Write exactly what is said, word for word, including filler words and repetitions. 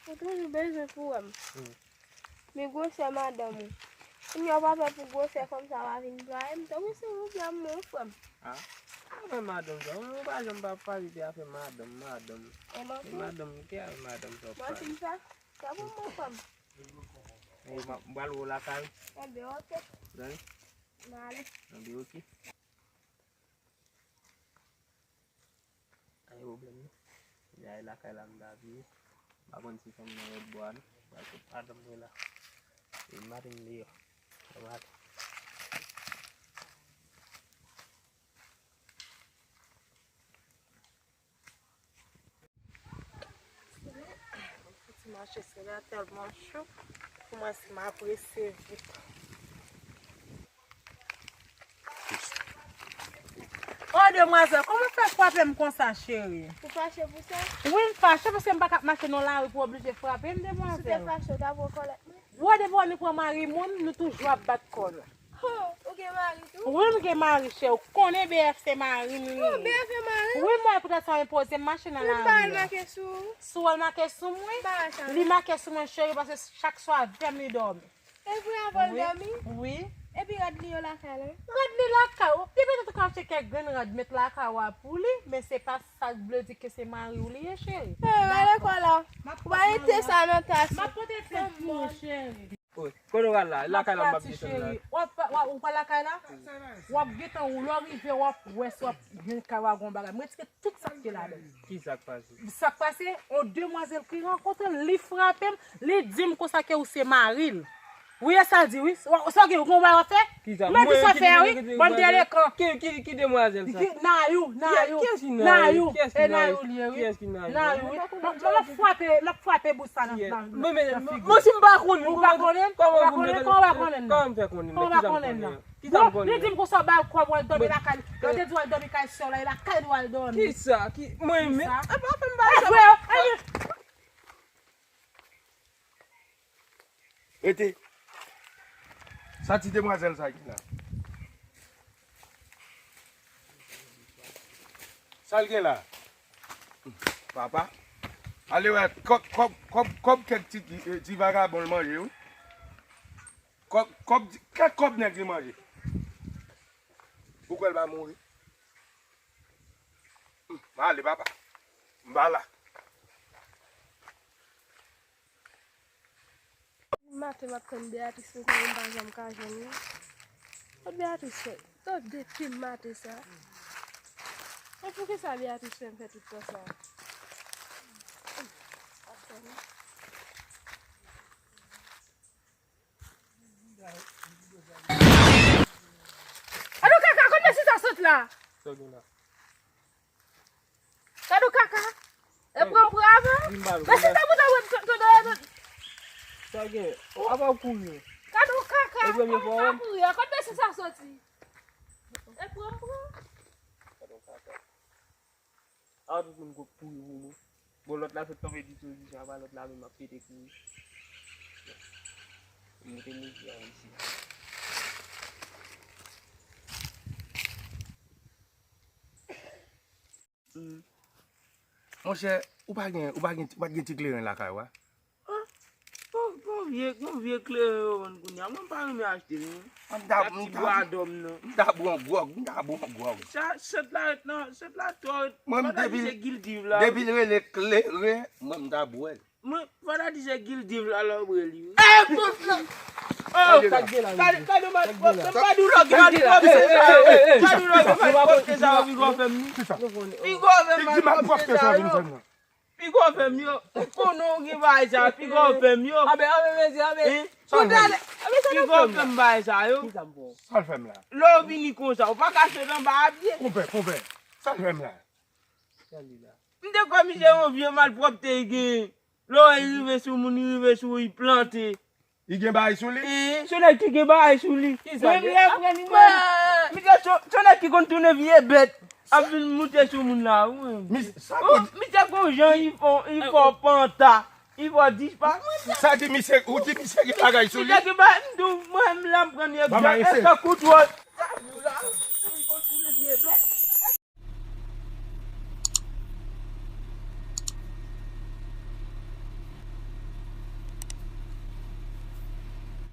Ou toujou bezwen pou wè m. Hmm. Men gwosè madanm ou. Kounye a w pa pè pou gwosè fanm sa va vin plwaye m. Tanpri se pwoblèm mwen, frè m. Ah, afè madanm sa. Ou pa janm pa pale de afè madanm, madanm. E manti. E madanm, ki afè madanm sa w ap pale? Manti m fè? Sa pou mwen, frè m. E, m ap, m pral wè w lakay. Enben, oke. Tande? M ale. Enben, oke. Pa gen pwoblèm non. Li ale lakay la m ta vini. M pa konn si fanm nan lòt bò a non. M pral kot madanm mwen la. E maten m deyò. Bon maten. Ti mache sila tèlman cho. Kòmanse m aprese vit. O demwazèl, kòman w fè frape m konsa, cheri? Ou fache pou sa? Wi, m fache paske m pa ka ap mache nan lari pou w oblije frape m, demwazèl. Si w te fache, w ta pran kòlèt mwen? Wè depi w annik pran mari moun, nou toujou ap bat kò nou. Ho, ou gen mari tou? Wi, m gen mari, cheri. Ou konnen B F se mari m li ye. Oh, B F se mari w? Wi, m wè poutèt sa w enpoze m mache nan lari a. Wi, m pa wè l make sou ou. Si w wè l make sou mwen? M pa wè sa. Li make sou mwen, cheri, paske chak swa avè m li dòmi. E vre, avè l dòmi? Wi. Epi rad li yo lakay la? Rad li lakay ou. Li petèt ou ka achte kèk grenn rad met lakay ou a pou li, men se pa sa k vle di ke se mari w li ye, cheri. Eh, gade kò la. Ou pa mete sa nan tas ou. M ap pote plent pou ou, cheri. Kote w pral la? Lakay la m ap desann la. W ap, w ap, ou pral lakay la? W ap gentan ou, lè w rive, w ap wè si w ap jwenn kay ou a gon bagay. Mwen retire tout sa k te ladan l. Ki sa k pase? Sa k pase, yon demwazèl ki rankontre m, li frape m, li di m konsa ke ou se mari l. Wi, e sa l di, wi. Sa w gen, ou gon bagay w ap fè? Ki sa? Mwen di sa w fè, wi. Bann delekan. Ki, ki, ki demwazèl sa? Nayou, Nayou. Kiyès ki Nayou? Nayou. Kiyès ki Nayou? Nayou li ye, wi. Kiyès ki Nayou? Nayou, wi. M ap frape, m ap frape bout sa nan, nan, nan figi. Men, men, men si m pa konnen, ou pa konnen? Ou pa konnen? Kòman w pa konnen? Kòman w pa konnen? Kòman m fè konnen? Kòman w pa konnen nan? Ki sa m konnen? Li di m konsa w ba l kòb, w al dòmi lakay li. Yo te di w al dòmi kay sè w la, e lakay li w al dòmi. Ki sa? Ki, mwen menm? Ki sa? E pa fè m bagay sa. Rete. Sa ti demwazèl sa gen la? Sa l gen la? Papa. Ale wè, kòb, kòb, kòb, kòb kèk ti, eh, ti vagabon l manje, wi. Kòb, kòb, kèk kòb nèg li manje. Ou kwè l pa mouri? M ale, papa. M pa la. Maten m ap tann Beatrice, m konnen m pa janm ka jwenn li. Kot Beatrice ye? Depi maten sa. Men poukisa Beatrice fè m fè tout tan sa? Alo kaka, kot mesye sa sot la? Sa gen la? Gade w kaka. E pran m pran avè w. Mesye tanbou tanbou. Sa gen? Apa w kouri? Gade w kaka. E premye fwa w wè m? Kouri a, kot mesye sa soti? E pran m pran. Gade w kaka. A tout moun kouri pou nou. Bon, lòt la sot kanpe dipozisyon, apa lòt la menm ap pete kouri. Moute mezi a isi. Monchè, ou pa gen, ou pa gen, ou pa t gen ti kleren lakay ou a? Ah, bon, bon vye, bon vye kleren yo vann kounye a. Mwen pa renmen achte l non. Sa ti bwa dòm nan. M ta bwè yon gwòg, m ta bwè yon gwòg. Sa, sèt la ret nan, sèt la twò ret. Mwen, depi, depi l rele kleren, mwen, m ta bwè l. Mwen, fò ta di se Gildiv la lòbre li wi. Eh, pòt la! Oh, sa k gen la, gade, gade malpwòpte, m pa di w lòge malpwòpte sa yo. M pa di w lòge malpwòpte sa yo, piga w fè m ni. Piga w fè m malpwòpte sa yo. Piga w fè m yo. Ou konnen w gen bagay sa yo, piga w fè m yo. Anben, anben, mesye, anben. Piga w fè m bagay sa yo. Sa l fè m la? Lè w vini konsa, ou pa ka sot anba a pye. Konpè, konpè, sa l fè m la? M te kwè misye yon vye malpwòpte li genyen. Lè w wè li rive sou moun, li rive sou ou, li plante. Li gen bagay sou li? Ee. Se nèg ki gen bagay sou li. Kisa? Mwen, mwen, mwen, mwen, misye se, se nèg ki konn tounen vye bèt. Ap vin moute sou moun la, wi. Misye, sa misye gon jan, li fò, li fò panta. Li fò dispa. Sa di misye, ou di misye gen bagay sou li? Misye gen bagay, m di w, mwen, m la m pran egzanp. Èske koutwòl? Sa di w la, li konn tounen vye bèt.